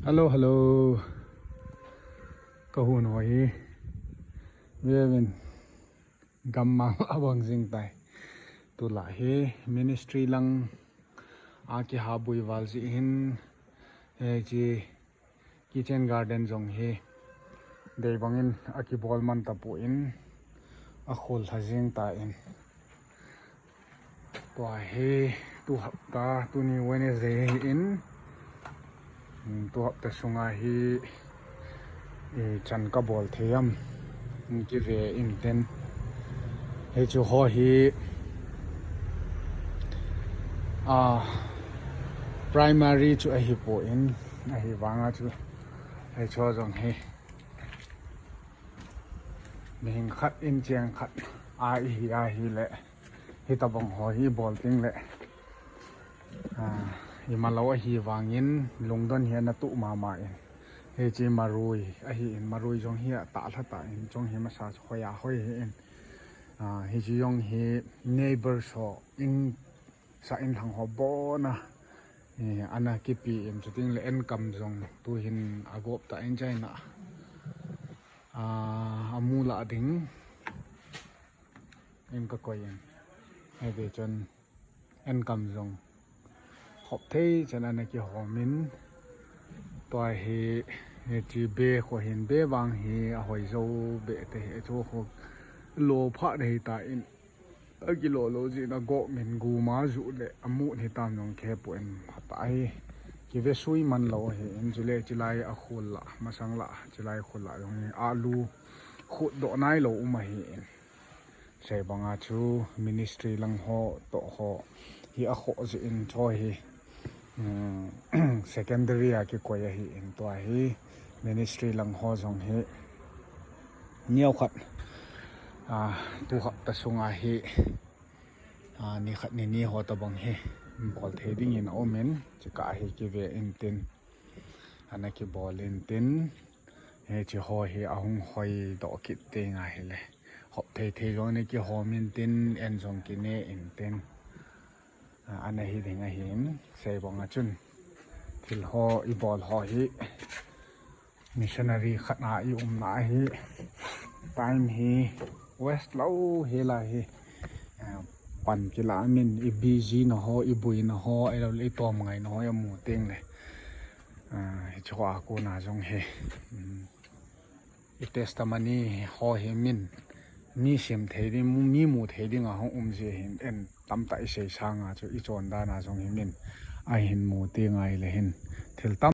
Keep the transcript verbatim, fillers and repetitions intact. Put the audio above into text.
Hello, hello. Ka hun ho hi vevin gammal abang jing tai. Tulai hi ministry lang a kihabui val jeh hin, hiche kitchen garden jong hi deibang in akibol man tapon akhol lha jing tan. Tua hi tu hapta, tuni Wednesday hi in, tu hapta sunga hi ichan kabol thei am, kive intin. Hichu ho hi a primary chu ahipon, ahivanga chu hichu jong hi mihing khat in cheng khat a ihi ahile, hitabang ho hi bol tengle, a, imalou ahivangin lungdon hi ana tuh mama in. Hiche marui ahin, marui jong hi atah lha tan, jong hi masa chu hoi a hoi hi in. A, hiche jong hi neighbor ho in sa in lhang ho bona, ana kipe in, chutengle enkam jong tuhin agop tan chaina, a, amu lah ding in kakoi in. Hiti chun enkam jong hop thei chan ana kihom in, tua hi, hiche be kho hin be vang hi ahoi jou be te, hichu kho lo pha dei tan. Akilo lou jeh in agop min guma ju le amut hitam jong khepon, phatah hi kive sui man lou ahin, chule chilai akhol lah, masang lah, chilai khol lah jong hi alu khutdoh nailou um ahin. Sei banga chu ministry lang ho toh ho hi akhoh jeh in chu hi, secondary a kikoi ahin, tua hi ministry lang ho jong hi neokhat, a, tu hapta sunga hi, a, nikhat nini ho tabang hi bol thei dingin aumin, chukah hi kive intin, ana kibol intin, hiche ho hi ahung hoidoh kit teng ahile, hop thei thei jong ana kihom intin, en jong kine intin, a, ana hi ding ahin, sei banga chun thil ho ibol ho hi missionary khat a iumna hi time hi waste lou hela hi, a, pan kila min, i busy na ho, iboina ho, ahiloule itom ngaina ho amu tengle, a, hichea kona jong hi, i testimony ho hi min mi sim thei ding, mi mu thei dinga hung um jeh hin, en tamtah isei sanga chu ichon dana jong hi min ahin mu teng ahile hin thil tam